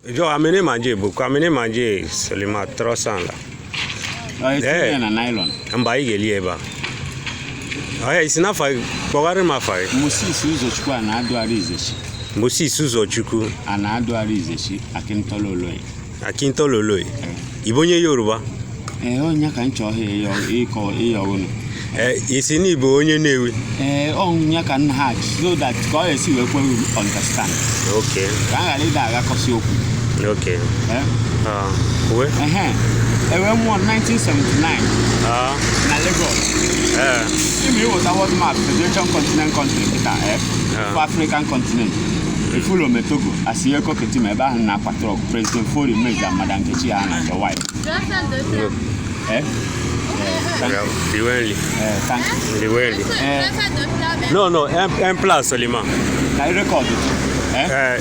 Jɔ amener manger beaucoup, amener manger seulement 300 là. Ọ etinye ya na nylon. Mba, ị ga-eli ebe a. Ọya isi n'afa gị, kpọgharị m afa gị. Moses Ụzọchukwu a na-adụ Arizechi. Moses Ụzọchukwu. A na-adụ Arizechi Akintola Oloye. Akintola Oloye. Ị bụ onye Yoruba? Ee, onye ka m chọọ ịkọ ịyọ unu. Ee, isi na ịbụ onye Nnewi. Ee, onye ka nna ha so that ka ọ esi wee kwe understand. Ka a ghara ịda aghakọsị okwu. Ee. Ah, uwe? Ehe. Ewe mụọ 1979 na Lagos. Ime ịwụta world map, Federation Continent country kịta, for African continent. Efulome Togo, Asiyeko Ketima ebe ahụ na-akwa truck, President Faure Meza and Madam Nkechi ya na your wife. Eh? Thank you. Liwenli. Thank you. Liwenli. Non, un plat seulement. Ka anyị record. Eh,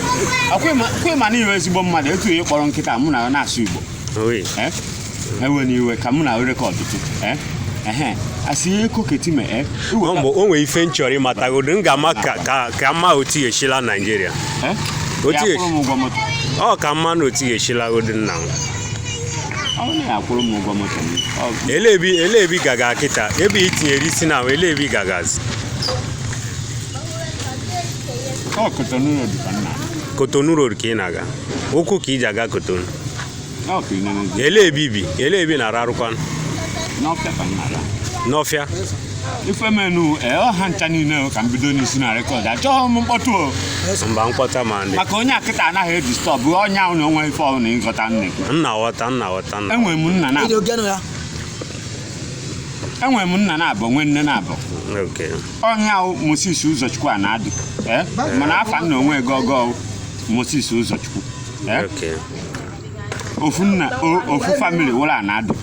Akwa ịma na iwe ezigbo mmadụ etu ị kpọrọ nkịta mụ na ya na-asụ Igbo. Oui. Eh? Ewe n'iwe ka mụ na record tụ. Eh? Ehe. Asiyeko Ketima, eh? O mgbe o nwere ife m chọrọ ịmatagodo, m ga-ama ka mma otu eshila Naijiria. Eh? Otu Ya kwụrụ m ụgwọ moto. Ọ ka mma na otu eshilagodo nna m. Ọ na ya kwụrụ m ụgwọ moto m. Elebi gaga kịta ebe i tinyere isi na elebi gagazi. Ọ Cotonou Road ka nna. Cotonou Road ka ị na-aga. Ụkwụ ka iji aga Cotonou. Ọ ka ị na-eme. Elebi bi, elebi na-ararụkwanụ. N'ọfịa ka nna ya. N'ọfịa. Ife menu ee ọha ncha niile ka m bido n'isi na record, achọghị m mkpọtụ o. Mba, mkpọta ma ndị. Maka onye akịta anaghị edisturb onye ahụ na onwe ife ọbụla ịghọta nne. Nna ghọta, nna ghọta, nna. Enwere m nna na enwere m nna na-abụ, nwe nne na-abụ. Onye ahụ Moses Ụzọchukwu a na-adụ, mana afa nna onwe gogo Moses Ụzọchukwu. Ofu nna, ofu family wụrụ a na-adụ.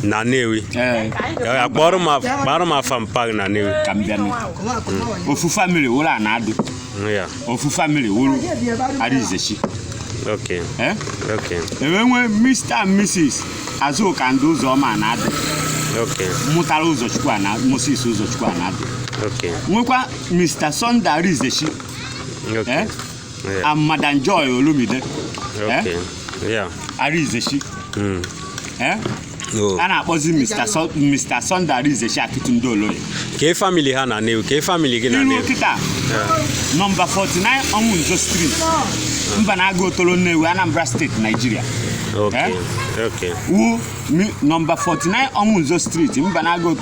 Na Nnewi. Ee. Ya, kpọrọ m afa mpa gị na Nnewi. Ka m bịa nụ. Ofu family wụrụ a na-adụ. Ofu family wụrụ Arizechi. Enwe nwee Mr and Mrs Azụka ndị Ụzọma na-adụ. Mụtara Ụzọchukwu a na Moses Ụzọchukwu a na-adụ. Nwekwa Mr Sunday Arizechi. And Madam Joy Olumide. Arizechi. Oh. A na-akpọzi Mr Sunday Arizechi Akitunde Oloye. Kee family ha na Nnewi, kee family gị na Iru Nnewi. kịta, nọmba 49 Ọnwụnzo Street, Mbanaga Otolo, Nnewi, Anambra State, Nigeria. Wu nọmba 49 Ọnwụnzo Street, Mbanaga Otolo.